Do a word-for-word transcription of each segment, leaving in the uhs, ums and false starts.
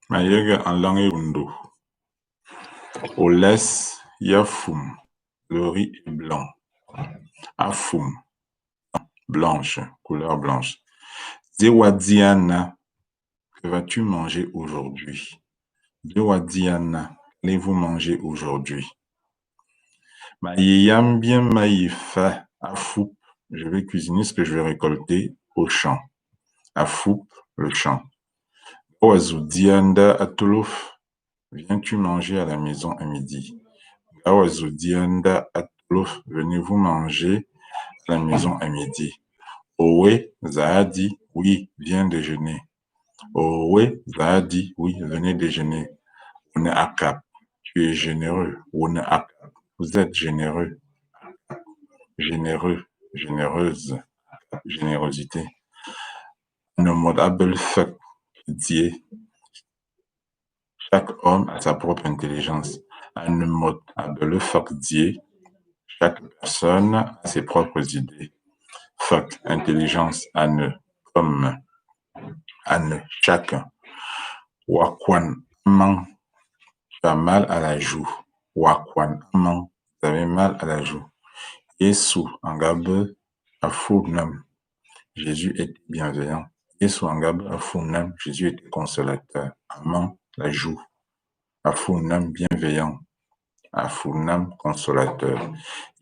Mayeghe a nlɔŋ ebundo. Au lès ya fum, le riz est blanc. A fum, blanche, couleur blanche. Dze wa di a na, que vas-tu manger aujourd'hui? Dze wa di a na, qu'allez-vous manger aujourd'hui? Maye ya mbien ma ye fa, a fup, je vais cuisiner ce que je vais récolter au champ. A fup, le champ. Nga wa zu di a nda, a tolof, viens-tu manger à la maison à midi? Nga wa zu di a nda, a tolof, venez-vous manger à la maison à midi? Owe, za a di, oui, viens déjeuner. Owe, za a di, oui, venez déjeuner. Wô ne akab, tu es généreux. Wô ne akab, vous êtes généreux. Généreux, généreuse, générosité. Ane mot a bele fəg die. Chaque homme a sa propre intelligence. Ane mot a bele fəg die. Chaque personne a ses propres idées. Fəg, intelligence, ane, comme, ane, chaque. Wa kwan a maŋ, tu as mal à la joue. Wa kwan a maŋ, vous avez mal à la joue. Yesu a nga be a ful nam. Jésus était bienveillant. Yesu a nga be a ful nam. Jésus était consolateur. A maŋ, la joue. A ful nam, bienveillant. A ful nam, consolateur.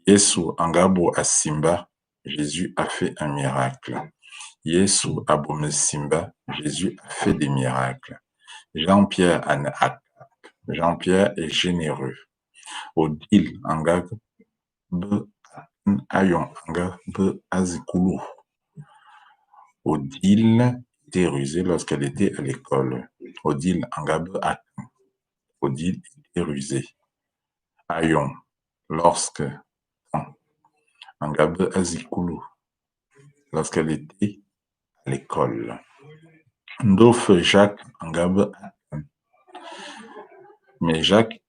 Yesu a nga bo a simba. Jésus a fait un miracle. Yesu a bom simba. Jésus a fait des miracles. Jean-Pierre ane akab. Jean-Pierre est généreux. Odile a nga be akan, ayong a nga be azi kulu. Odile était rusé lorsqu'elle était à l'école. Odile a nga be akan. Odile était rusé. Ayong, lorsque, quand. A nga be azi kulu. Lorsqu'elle était à l'école. Ndofe Jacques a nga be akan. Mais Jacques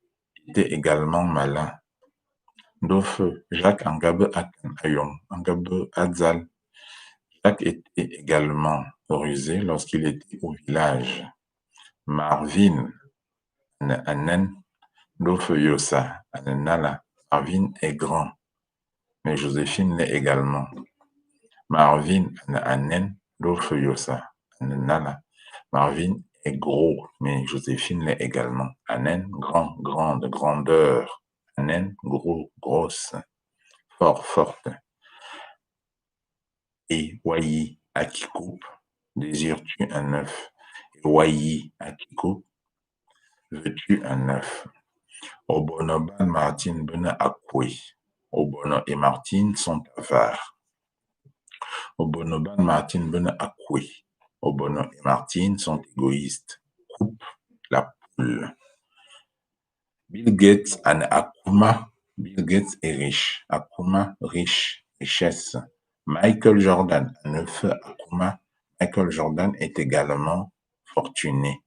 était également malin. Ndofe Jacques a nga be akan, ayong a nga be adzal. Jacques était également rusé lorsqu'il était au village. Marvin ane anen, ndofe Yosa ane nala. Marvin est grand, mais Joséphine l'est également. Marvin ane anen, ndofe Yosa ane nala. Marvin est gros, mais Joséphine l'est également. Anen, grand, grande, grandeur. Anen, gros, grosse, fort, forte. Et wa yi a qui coupe, désires-tu un œuf? Et wa yi a qui coupe, veux-tu un œuf? Obono ban Martine bene akui. Obono et Martine sont avares. Obono ban Martine bene akui. Obono et Martine sont égoïstes. Coupe la poule. Bill Gates ane akuma. Bill Gates est riche. Akuma, riche, richesse. Michael Jordan ane fe akuma. Michael Jordan est également fortuné.